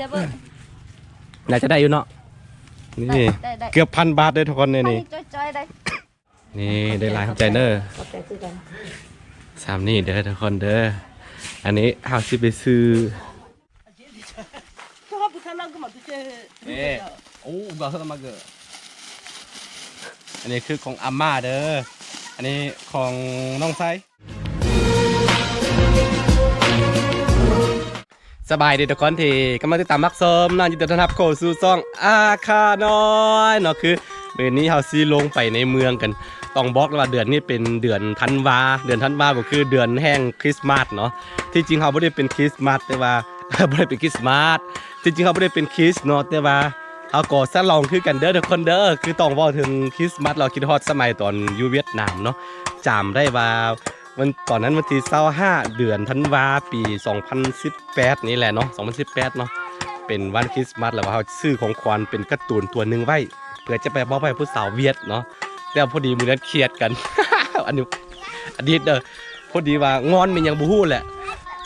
ດຽວເບິ່ງ ໜ້າຈະໄດ້ຢູ່ເນາະ. ນີ້ ໄດ້ ໄດ້ ໄດ້ ເກືອບພັນບາດເດ້ທຸກຄົນ ນີ້ ນີ້ ອັນນີ້ຈ່ອຍໆ ໄດ້. ນີ້ ໄດ້ຫຼາຍ ຂອບໃຈເດີ ຂອບໃຈຄືກັນ. ສ່ຳນີ້ເດີທຸກຄົນເດີ. ອັນນີ້ເຮົາຊິໄປຊື້ ເອີ ໂອ້ ອັນນີ້ຄືຂອງອາມ່າເດີ ອັນນີ້ຂອງນ້ອງໄຊ. ສະບາຍດີທຸກຄົນທີ່ກຳລັງຕິດຕາມຮັບຊົມເນາະ, ຍິນດີຕ້ອນຮັບເຂົ້າສູ່ຊ່ອງອາຄານ້ອຍເນາະ. ຄືມື້ນີ້ເຮົາຊິລົງໄປໃນເມືອງກັນ, ຕ້ອງບອກເລີຍວ່າເດືອນນີ້ເປັນເດືອນທັນວາ, ເດືອນທັນວາກໍຄືເດືອນແຫ່ງຄຣິສມາດເນາະ. ທີ່ຈິງເຮົາບໍ່ໄດ້ເປັນຄຣິສມາດ ແຕ່ວ່າ ບໍ່ໄດ້ເປັນຄຣິສມາດ, ທີ່ຈິງເຮົາບໍ່ໄດ້ເປັນຄຣິສເນາະ ແຕ່ວ່າເຮົາກໍສະຫຼອງຄືກັນເດີທຸກຄົນເດີ. ຄືຕ້ອງເວົ້າເຖິງຄຣິສມາດ ເຮົາຄິດຮອດສະໄໝຕອນຢູ່ຫວຽດນາມເນາະ. ຈຳໄດ້ວ່າ ວັນ ຕອນນັ້ນວັນທີຊາວຫ້າ ເດືອນທັນວາ ປີສອງພັນສິບແປດນີ້ແຫຼະເນາະ, ສອງພັນສິບແປດເນາະ, ເປັນວັນຄຣິສມາດ ແລ້ວວ່າເຮົາຊື້ຂອງຂວັນເປັນກາຕູນຕົວໜຶ່ງໄວ້ ເພື່ອຈະໄປມອບໃຫ້ຜູ້ສາວຫວຽດເນາະ. ແຕ່ພໍດີມື້ນັ້ນຄຽດກັນ ອັນນີ້ອະດີດເດີ, ພໍດີວ່າງອນແມ່ນຫຍັງບໍ່ຮູ້ແຫຼະ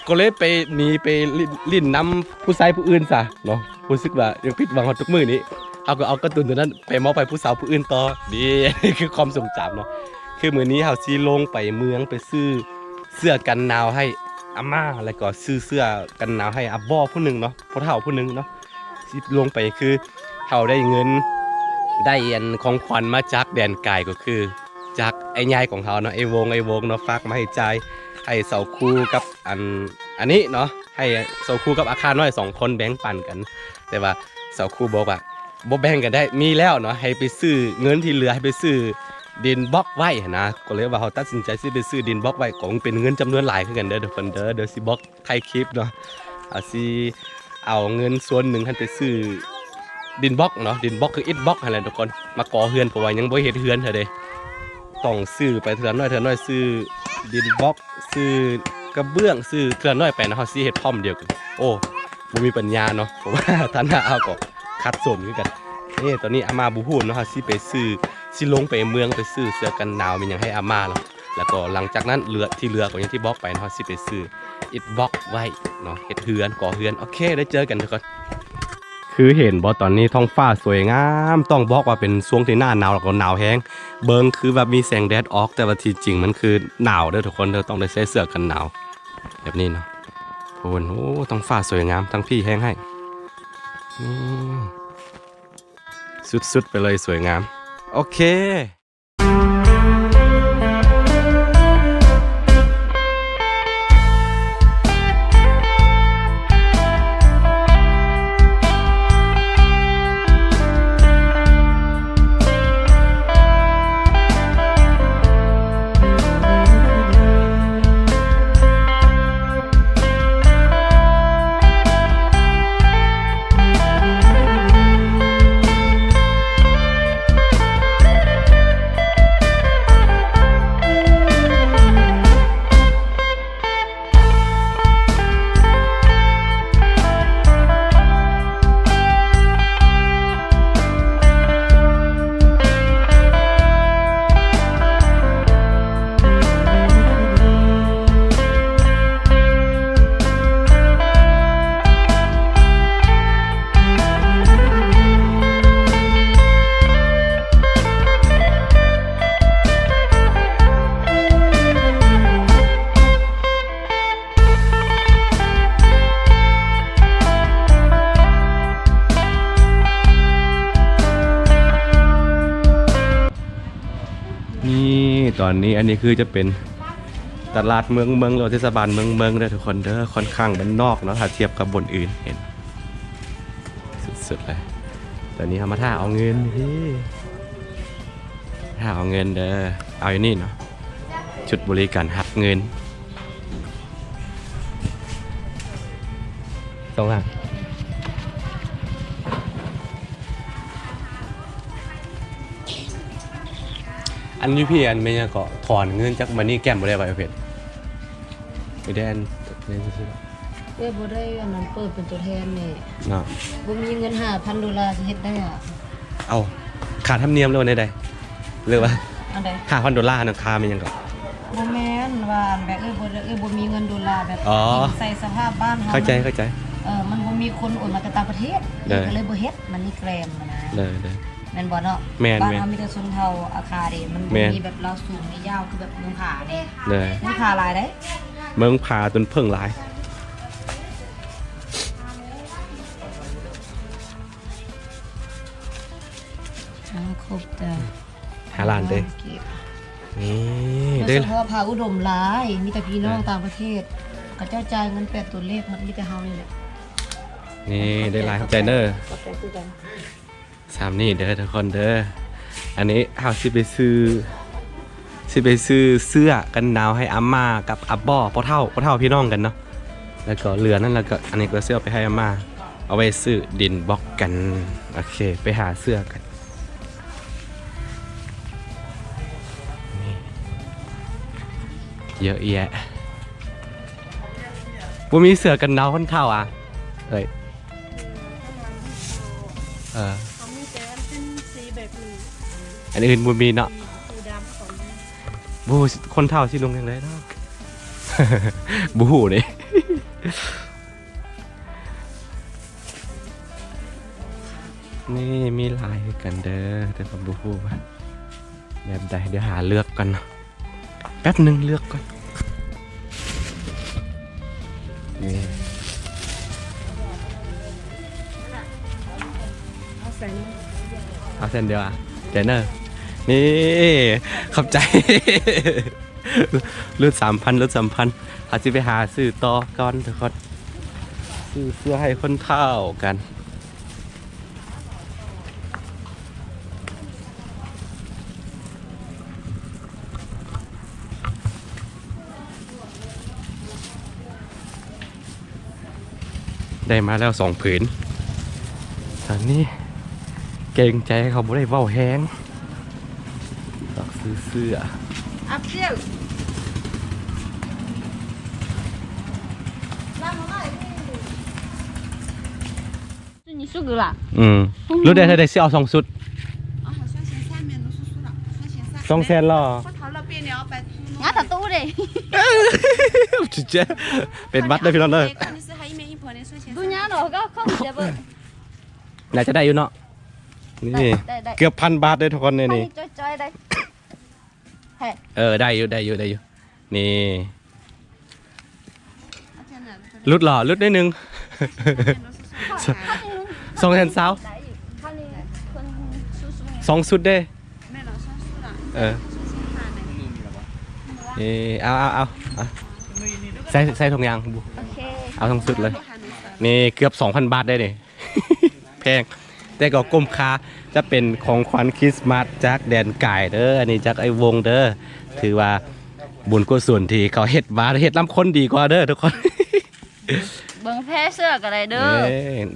ກໍເລີຍໄປ ໜີໄປຫຼິ້ນ ຫຼິ້ນນຳຜູ້ຊາຍຜູ້ອື່ນຊະເນາະ. ຮູ້ສຶກວ່າຍັງຜິດຫວັງຮອດທຸກມື້ນີ້ ເຮົາກໍເອົາກາຕູນຕົວນັ້ນໄປມອບໃຫ້ຜູ້ສາວຜູ້ອື່ນຕໍ່. ນີ້ ອັນນີ້ຄືຄວາມຊົງຈຳເນາະ. ຄືມື້ນີ້ເຮົາຊິລົງໄປເມືອງໄປຊື້ເສື້ອກັນໜາວໃຫ້ອາມ່າ ແລ້ວກໍຊື້ເສື້ອກັນໜາວໃຫ້ອາບົ້ຜູ້ໜຶ່ງເນາະ, ພໍ່ເຖົ້າຜູ້ໜຶ່ງເນາະ. ຊິລົງໄປຄືເຮົາໄດ້ເງິນ ໄດ້ອັນຂອງຂວັນມາຈາກແດນໄກ ກໍຄືຈາກອ້າຍໃຫຍ່ຂອງເຮົາເນາະ, ອ້າຍວົງ ອ້າຍວົງເນາະ, ຝາກມາໃຫ້ຈ່າຍ ໃຫ້ເສົາຄູກັບອັນ ອັນນີ້ເນາະ, ໃຫ້ເສົາຄູກັບອາຄານ້ອຍສອງຄົນແບ່ງປັນກັນ. ແຕ່ວ່າເສົາຄູບອກວ່າ ບໍ່ແບ່ງກັນໄດ້ ມີແລ້ວເນາະ, ໃຫ້ໄປຊື້ ເງິນທີ່ເຫຼືອໃຫ້ໄປຊື້ດິນບລັອກໄວ້ຫັ້ນນະ. ກໍເລີຍວ່າເຮົາຕັດສິນໃຈຊິໄປຊື້ດິນບລັອກໄວ້, ກໍເປັນເງິນຈຳນວນຫຼາຍຄືກັນເດີທຸກຄົນເດີ. ດຽວຊິບອກທ້າຍຄລິບເນາະ, ເຮົາຊິເອົາເງິນສ່ວນໜຶ່ງຫັ້ນໄປຊື້ດິນບລັອກເນາະ, ດິນບລັອກຄືອິດບລັອກຫັ້ນແຫຼະທຸກຄົນ, ມາກໍ່ເຮືອນ ເພາະວ່າຍັງບໍ່ເຮັດເຮືອນເທື່ອເດ້. ຕ້ອງຊື້ໄປເທື່ອໜ້ອຍເທື່ອໜ້ອຍ, ຊື້ດິນບລັອກ ຊື້ກະເບື້ອງ ຊື້ເທື່ອໜ້ອຍໄປເນາະ, ເຮົາຊິເຮັດພ້ອມດຽວກັນ. ໂອ້ ບໍ່ມີປັນຍາເນາະ ເພາະວ່າຖານະເຮົາກໍຂັດສົນຄືກັນ. ເອີ ຕອນນີ້ອາມ່າບໍ່ຮູ້ເນາະ, ເຮົາຊິໄປຊື້ ຊິລົງໄປເມືອງໄປຊື້ເສື້ອກັນໜາວແມ່ນຫຍັງໃຫ້ອາມ່າເນາະ. ແລ້ວກໍຫຼັງຈາກນັ້ນເຫຼືອ ທີ່ເຫຼືອກໍຢ່າງທີ່ບອກໄປເນາະ, ເຮົາຊິໄປຊື້ອິດບລັອກໄວ້ເນາະ, ເຮັດເຮືອນ ກໍ່ເຮືອນ. ໂອເຄ ໄດ້ເຈີກັນທຸກຄົນ. ຄືເຫັນບໍ່ ຕອນນີ້ທ້ອງຟ້າສວຍງາມ, ຕ້ອງບອກວ່າເປັນຊ່ວງທີ່ໜ້າໜາວ ແລ້ວກໍໜາວແຮງ. ເບິ່ງຄືວ່າມີແສງແດດອອກ ແຕ່ວ່າທີ່ຈິງມັນຄືໜາວເດີທຸກຄົນເດີ, ຕ້ອງໄດ້ໃສ່ເສື້ອກັນໜາວແບບນີ້ເນາະ. ໂອ້ ໂອ້ ທ້ອງຟ້າສວຍງາມ, ທັງພີ້ແຮງໃຫ້ ອືມ ສຸດໆໄປເລີຍ ສວຍງາມ. ໂອເຄ. ນີ້ ຕອນນີ້ ອັນນີ້ຄືຈະເປັນຕະຫຼາດເມືອງເມິງ ຫຼືວ່າເທດສະບານເມືອງເມິງເດີທຸກຄົນເດີ, ຂ້ອນຂ້າງບ້ານນອກເນາະ ຖ້າທຽບກັບບ່ອນອື່ນ. ເຫັນ ສຸດໆເລີຍ. ຕອນນີ້ເຮົາມາຖ້າເອົາເງິນ ນີ້ ຖ້າເອົາເງິນເດີ, ເອົາຢູ່ນີ້ເນາະ, ຈຸດບໍລິການຮັບເງິນ. ສອງຫ້າ ອັນຢູ່ພີ້ ອັນແມ່ນຫຍັງເກາະ ຖອນເງິນຈາກ MoneyGram ບໍ່ໄດ້ບໍ່ ເອີເພັດ? ມີແຕ່ອັນນີ້ຊື່ໆ. ເອື້ອຍບໍ່ໄດ້ອັນນັ້ນ ເປີດເປັນຕົວແທນນີ້ເນາະ, ບໍ່ມີເງິນຫ້າພັນໂດລາຊິເຮັດໄດ້ຫວາ? ເອົ້າ ຄ່າທຳນຽມຫຼືວ່າແນວໃດ ຫຼືວ່າ ອັນໃດ ຫ້າພັນໂດລານັ້ນ ຄ່າແມ່ນຫຍັງເກາະ? ບໍ່ແມ່ນວ່າອັນແບບ ເອື້ອຍບໍ່ໄດ້ ເອື້ອຍບໍ່ມີເງິນໂດລາແບບ ອໍ ໃສ່ສະພາບບ້ານເຮົາ ເຂົ້າໃຈ ມັນ ເຂົ້າໃຈ ເອີ ມັນບໍ່ ມີຄົນໂອນມາແຕ່ຕ່າງປະເທດ ໂດຍ ກໍເລີຍບໍ່ເຮັດ ມັນມີແກຣມຫັ້ນນະ ໂດຍ ໂດຍ ແມ່ນບໍ່ເນາະ? ແມ່ນ ບ້ານເຮົາ ແມ່ນ ມີແຕ່ຊົນເຜົ່າອາຄາເດ້ ມັນບໍ່ ແມ່ນ ມີແບບລາວສູງ ລາວຍາວ ຄືແບບເມືອງຜາເດ້ ໂດຍ ເມືອງຜາຫຼາຍເດ້ ເມືອງຜາຕົ້ນເຜິ້ງຫຼາຍ ອ່າ ຄົບແຕ່ ຫ້າລ້ານເດ້ ຫ້າລ້ານກີບ ນີ້ ໂດຍສະເພາະຜາອຸດົມຫຼາຍ ມີແຕ່ພີ່ນ້ອງ ເອີ ຕ່າງປະເທດ ເຂົາເຈົ້າຈ່າຍເງິນແປດຕົວເລກໝົດ ມີແຕ່ເຮົານີ້ແຫຼະ ນີ້ ໄດ້ຫຼາຍຂອບໃຈເດີ ຂອບໃຈຄືກັນ ສ່ຳນີ້ເດີທຸກຄົນເດີ ອັນນີ້ເຮົາຊິໄປຊື້ ຊິໄປຊື້ເສື້ອກັນໜາວໃຫ້ອາມ່າກັບອາປໍ ພໍ່ເຖົ້າ ພໍ່ເຖົ້າພີ່ນ້ອງກັນເນາະ ແລ້ວກໍເຫຼືອນັ້ນ ແລ້ວກໍອັນນີ້ກໍຊິເອົາໄປໃຫ້ອາມ່າ ເອົາໄວ້ຊື້ດິນບລັອກກັນ ໂອເຄ ໄປຫາເສື້ອກັນ ນີ້ ເຍາະແຍະ ບໍ່ມີເສື້ອກັນໜາວຄົນເຖົ້າອະ ເອີຍ ເອີ ເຂົາມີແຕ່ອັນເປັນສີແບບນີ້ ອັນອື່ນບໍ່ມີເນາະ ສີດຳຂອງ ບໍ່ຮູ້ຄົນເຖົ້າຊິນຸ່ງຈັ່ງໃດເນາະ ບໍ່ຮູ້ເດ້ ນີ້ມີຫຼາຍຄືກັນເດີ ແຕ່ກໍບໍ່ຮູ້ວ່າແບບໃດ ດຽວຫາເລືອກກ່ອນເນາະ ແປັບໜຶ່ງເລືອກກ່ອນ ນີ້ ເອົາເສັ້ນດຽວອະ ໃຈເນີ ນີ້ ຂອບໃຈ ຫຼຸດສາມພັນ ຫຼຸດສາມພັນ ເຮົາຊິໄປຫາຊື້ຕໍ່ກ່ອນທຸກຄົນ ຊື້ເສື້ອໃຫ້ຄົນເຖົ້າກັນ ໄດ້ມາແລ້ວສອງຜືນ ຕອນນີ້ເກງໃຈເຂົາບໍ່ໄດ້ເວົ້າແຮງ ຝາກຊື້ເສື້ອ ອືມ ຫຼຸດໄດ້ເທົ່າໃດ ຊິເອົາສອງຊຸດ ສອງແສນລະ ງານຕາຕູ້ເດ້ ເປັນຫວັດເດີພີ່ນ້ອງເດີ ດູຍາດອກກໍເຂົ້າເສຍເບິ່ງ ໜ້າຈະໄດ້ຢູ່ເນາະ ນີ້ ໄດ້ ໄດ້ ໄດ້ ເກືອບພັນບາດເດ້ທຸກຄົນ ນີ້ ນີ້ ອັນນີ້ຈ່ອຍໆ ໄດ້ ເອີ ໄດ້ຢູ່ ໄດ້ຢູ່ ໄດ້ຢູ່ ນີ້ ຫຼຸດລະ ຫຼຸດໜ້ອຍໜຶ່ງ ສອງແສນຊາວ ສອງຊຸດເດ້ ເອີ ເອີ ເອົາ ເອົາ ເອົາ ເອົາ ໃສ່ ໃສ່ຖົງຍາງ ໂອເຄ ເອົາສອງຊຸດເລີຍ ນີ້ ເກືອບສອງພັນບາດໄດ້ນີ້ ແພງ ແຕ່ກໍຄຸ້ມຄ່າ ຈະເປັນຂອງຂວັນຄຣິສມາສຈາກແດນກາຍເດີ ອັນນີ້ຈາກອ້າຍວົງເດີ ຖືວ່າບຸນກຸສົນທີ່ເຂົາເຮັດມາ ເຮັດນຳຄົນດີກວ່າເດີທຸກຄົນ ເບິ່ງແພເສື້ອກໍໄດ້ເດີ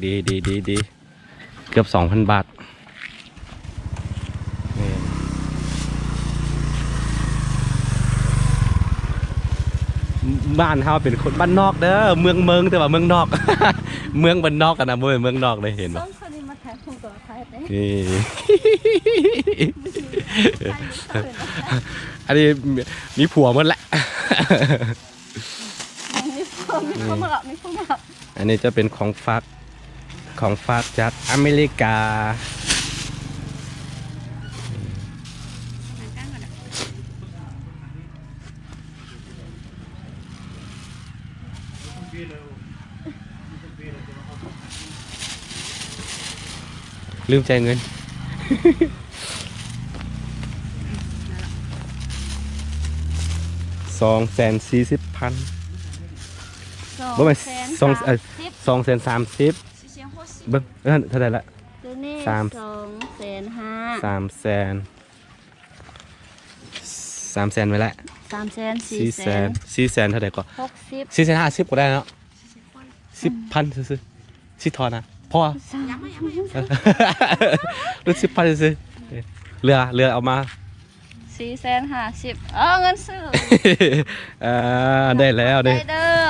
ເອີ ດີ ດີ ດີ ດີ ເກືອບສອງພັນບາດ ນີ້ ບ້ານເຮົາເປັນຄົນບ້ານນອກເດີ ເມືອງ ເມືອງ ແຕ່ວ່າເມືອງນອກ ເມືອງບ້ານນອກຫັ້ນນະ ບໍ່ແມ່ນເມືອງນອກເດ້ ເຫັນບໍ່? ນີ້ ອັນນີ້ມີຜົວໝົດແຫຼະ ມີຄົວ ມີຄົວ ມີຄົວ ອັນນີ້ຈະເປັນຂອງຝາກ ຂອງຝາກຈາກອາເມລິກາ ລືມຈ່າຍເງິນ ສອງແສນສີ່ສິບພັນ ບໍ່ແມ່ນ ສອງແສນສາມສິບ ເບິ່ງ ເອີ ເທົ່າໃດລະ? ໂຕນີ້ສາມ ສອງແສນຫ້າ ສາມແສນ ສາມແສນໄວ້ແຫຼະ ສາມແສນ ສີ່ແສນ ສີ່ແສນ ສີ່ແສນເທົ່າໃດກໍ ຫົກສິບ ສີ່ແສນຫ້າສິບກໍໄດ້ເນາະ ສິບພັນຊື່ໆ ຊິຖອນນະ ພໍ ຫຼຸດສິບພັນຊື່ໆ ເຫຼືອ ເຫຼືອເອົາມາ ສີ່ແສນຫ້າສິບ ເອົາເງິນຊື້ ອ່າ ໄດ້ແລ້ວເດ້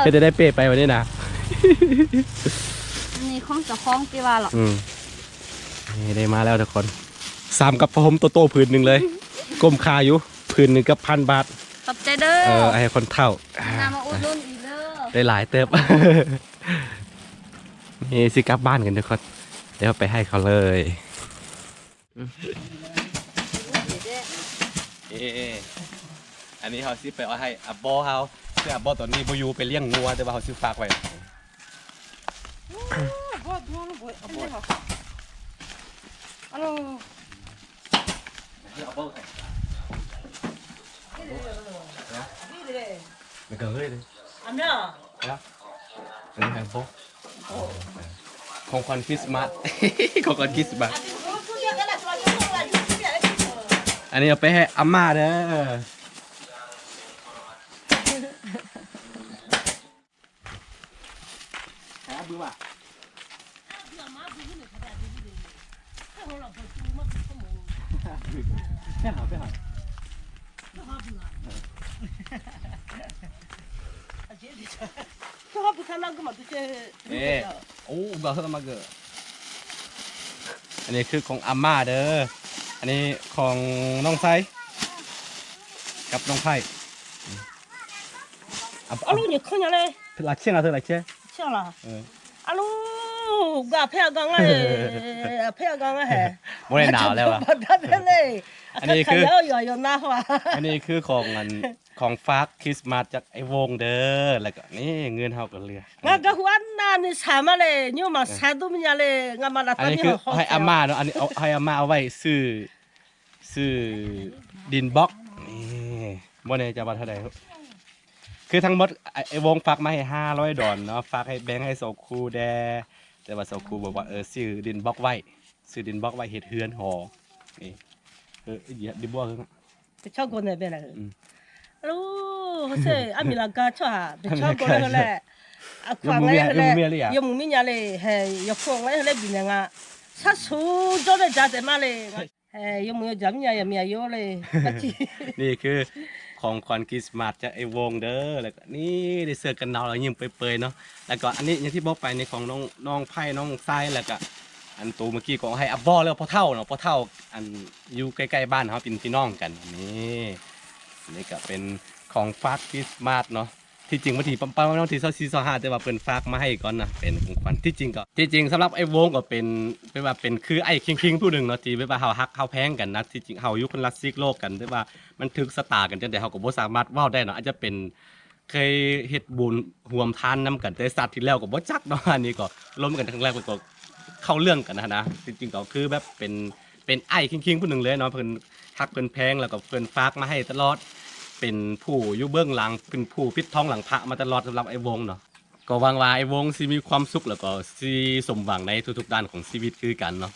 ເຮັດໄດ້ເປ້ໄປວັນນີ້ນະ ອັນນີ້ຂອງເຈົ້າຂອງຕິວ່າເນາະ ອືມ ນີ້ໄດ້ມາແລ້ວທຸກຄົນ ສາມກັບຜ້າຫົ່ມໂຕໆຜືນໜຶ່ງເລີຍ ຄຸ້ມຄ່າຢູ່ ຜືນໜຶ່ງເກືອບພັນບາດ ຂອບໃຈເດີ ເອີ ໃຫ້ຄົນເຖົ້າ ນຳມາອຸດໜູນອີກເດີ ໄດ້ຫຼາຍເຕີບ. ເອີ ຊິກັບບ້ານກັນທຸກຄົນ ດຽວໄປໃຫ້ເຂົາເລີຍ. ເອີ ອັນນີ້ເຮົາຊິໄປເອົາໃຫ້ອາໂບເຮົາ ແຕ່ອາໂບຕອນນີ້ບໍ່ຢູ່ ໄປລ້ຽງງົວ ແຕ່ວ່າເຮົາຊິຝາກໄວ້. ຂອງຂວັນຄຣິສມາດ ຂອງຂວັນຄຣິສມາດ ອັນນີ້ເອົາໄປໃຫ້ອາມ່າເດີ. ອັນນີ້ຄືຂອງອາມ່າເດີ ອັນນີ້ຂອງນ້ອງໄຊ ກັບນ້ອງໄພ ອາ ອາລູກນີ້ຄືຫຍັງເລີຍ ລາເຊຍນະ ເທີລາເຊຍ ເຊຍລະ ເອີ ອາລູກ ກະເພກະງາເອ ເພກະງາແຮ ບໍ່ໄດ້ໜາວແລ້ວ ອັນນີ້ຄື ອັນນີ້ຄືຂອງອັນ ຂອງຝາກຄຣິສມາດຈາກໄອ້ວົງເດີ ແລ້ວກະນີ້ເງິນເຮົາກະເຫຼືອ ງາກະຫວນນານິສາມາເລຍ ຍູມາສາດຸມຍາເລຍ ງາມາລາຕານິ ໃຫ້ອາມ່າເນາະ ອັນນີ້ເອົາ ໃຫ້ອາມ່າເອົາໄວ້ຊື້ ຊື້ດິນບລັອກ ນີ້ ບໍ່ແນ່ໃຈວ່າເທົ່າໃດ ຄືທັງໝົດ ໄອ້ ໄອ້ວົງຝາກມາໃຫ້ຫ້າຮ້ອຍດອນເນາະ ຝາກໃຫ້ແບ່ງໃຫ້ສອງຄູ່ແດ່ ແຕ່ວ່າສອງຄູ່ບອກວ່າ ເອີ ຊື້ດິນບລັອກໄວ້ ຊື້ດິນບລັອກໄວ້ເຮັດເຮືອນຫໍ ນີ້ ເອີ ດິນບລັອກ ເປັນຊອກກົນແບບນັ້ນ ອືມ ໂອ້ ເຊ ອາມິລາກາຊອ ເປັນຊອກກົນແຫຼະ ອາຄວາງແຫຼະ ຍາມຸງມີຍາເລ ເຮ ຍາຄວາງແຫຼະ ເລບິນຍາງາ ຊາຊູ ໂຈເດຈາເຕມາເລ ເຮ ຍາມຸງຍາຈາມຍາ ຍາມີອາຍຸເລ ນີ້ຄືຂອງຂວັນຄຣິສມາດຈາກໄອ້ວົງເດີ ແລ້ວກະນີ້ໄດ້ເສື້ອກັນໜາວ ແລ້ວຍິ້ມເປີຍໆເນາະ ແລ້ວກະອັນນີ້ຢ່າງທີ່ບອກໄປນີ້ຂອງນ້ອງ ນ້ອງໄພ ນ້ອງຊາຍ ແລ້ວກະ ອັນໂຕເມື່ອກີ້ກໍໃຫ້ອາບໍ່ແລ້ວ ພໍ່ເຖົ້າເນາະ ພໍ່ເຖົ້າ ອັນຢູ່ໃກ້ໆບ້ານເຮົາ ເປັນພີ່ນ້ອງກັນ ນີ້ ນີ້ກະເປັນຂອງຝາກຄຣິສມາດເນາະ ທີ່ຈິງວັນທີ ປະມານວັນທີຊາວສີ່ ຊາວຫ້າ ແຕ່ວ່າເພິ່ນຝາກມາໃຫ້ກ່ອນນະ ເປັນຂອງຂວັນ ທີ່ຈິງກໍ ທີ່ຈິງສຳລັບໄອ້ວົງກໍເປັນ ແບບວ່າເປັນຄືໄອ້ຄິງໆຜູ້ໜຶ່ງເນາະ ທີ່ແບບວ່າເຮົາຮັກເຮົາແພງກັນນະ ທີ່ຈິງເຮົາຢູ່ຄົນລະຊີກໂລກກັນ ແຕ່ວ່າມັນຖືກຊະຕາກັນຈັ່ງໃດ ເຮົາກໍບໍ່ສາມາດເວົ້າໄດ້ເນາະ ອາດຈະເປັນ ເຄີຍເຮັດບຸນຮ່ວມທານນຳກັນແຕ່ຊາດທີ່ແລ້ວກໍບໍ່ຈັກເນາະ ອັນນີ້ກໍລົມກັນຄັ້ງແລກ ແລ້ວກໍເຂົ້າເລື່ອງກັນຫັ້ນນະ ທີ່ຈິງກໍຄືແບບເປັນ ເປັນອ້າຍຄິງໆຜູ້ໜຶ່ງເລີຍເນາະ ເພິ່ນຮັກເພິ່ນແພງ ແລ້ວກໍເພິ່ນຝາກມາໃຫ້ຕະຫຼອດ ເປັນຜູ້ຢູ່ເບື້ອງຫຼັງ ເປັນຜູ້ປິດທອງຫຼັງພະມາຕະຫຼອດສຳລັບໄອ້ວົງເນາະ ກໍຫວັງວ່າໄອ້ວົງຊິມີຄວາມສຸກ ແລ້ວກໍຊິສົມຫວັງໃນທຸກໆດ້ານຂອງຊີວິດຄືກັນເນາະ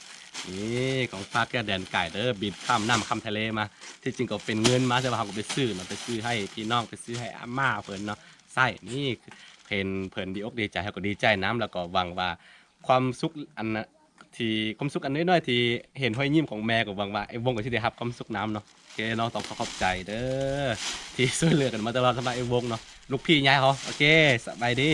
ນີ້ຂອງຝາກຈາກແດນໄກເດີ ບິນຂ້າມນ້ຳຂ້າມທະເລມາ ທີ່ຈິງກໍເປັນເງິນມາ ແຕ່ວ່າເຮົາກໍໄປຊື້ເນາະ ໄປຊື້ໃຫ້ພີ່ນ້ອງ ໄປຊື້ໃຫ້ອາມ່າເພິ່ນເນາະ ໃຊ້ ນີ້ເຫັນເພິ່ນດີອົກດີໃຈ ເຮົາກໍດີໃຈນຳ ແລ້ວກໍຫວັງວ່າຄວາມສຸກອັນນະ ທີ່ ຄວາມສຸກອັນນ້ອຍໆທີ່ເຫັນຮອຍຍິ້ມຂອງແມ່ ກໍຫວັງວ່າໄອ້ວົງກໍຊິໄດ້ຮັບຄວາມສຸກນຳເນາະ ໂອເຄເນາະ ຕ້ອງຂໍຂອບໃຈເດີ ທີ່ຊ່ວຍເຫຼືອກັນມາຕະຫຼອດສຳລັບໄອ້ວົງເນາະ ລູກພີ່ໃຫຍ່ເຮົາ ໂອເຄ ສະບາຍດີ.